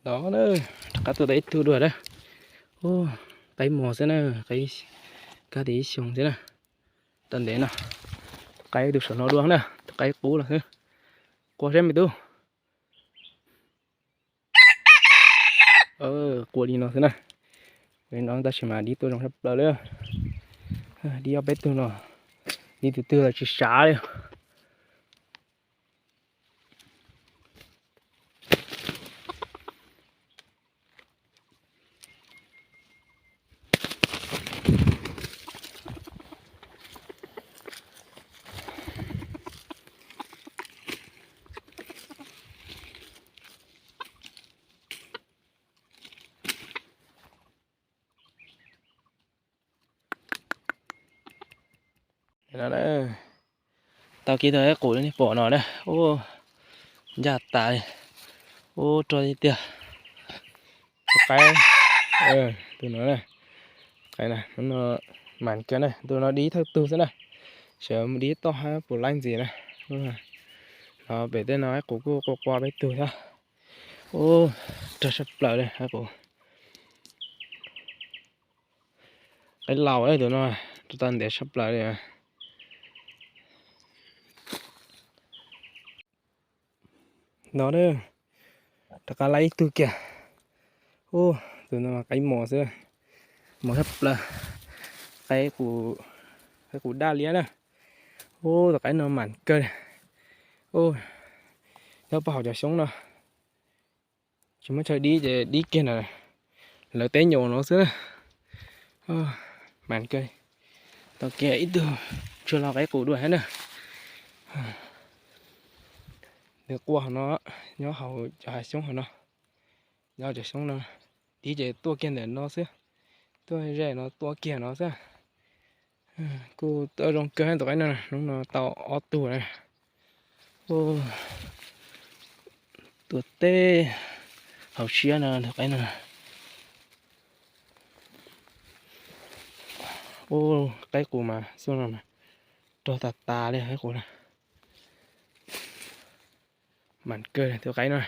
Los na, rov qab tua tau ib tug dua na. Ub, qaib mos xwb na, qaib kab tias ib xyoos xwb na. Tau ntev no, tus qaib tus saum no dua na, tus qaib qub los xwb. Qua seb me tub. Qua li no xwb na. Li no tab sis mas dib tuaj zoo tshaj plaws li. Dib ob peb tug no, dib tus twg los tsis sav li. Tau kiag tau ib qus li nej pom no na. Ub, ncaj tas li. Ub, rog tiag tiag. Tus qaib, tus no na, qaib no mas kawg na, tus no dib thawj tug xwb na. Sawv mus dib toj hab puas laib ntxiv na. Los pem tej no ib qus kuj qua qua peb tug thiab. Ub, rog tshaj plaws li ib qus. Qaib laus tus no, rau tau ntev tshaj plaws li. No na, rov qab laib ib tug kiag. Ub, tus no qaib mos xwb, mos tshaj plaws. Qaib, qaib qus daj liab na. Ub, tus qaib no mas kawg. Ub, nyob puag hauv cov xyoob no. Tsis muaj chaw dib ces dib kiag na, lawv teb nyuam no xwb na. Mas kawg, tau kiag ib tug tsuag los qaib qus dua thiab na. Nws qua hauv no, nyob hauv cov hav xyoob hauv no, nyob cov xyoob no, dib ces tuaj kiag ntawm no xwb, tuaj ze no tuaj kiag no xwb. Kuj tuaj zoo kawg tus qaib no, hnub no tau ob tug na. Tuaj teb hauv siab no tus qaib no. Ub, qaib qus mas xub no rog tas tas li qaib qus na. Mam kawg tus qaib no.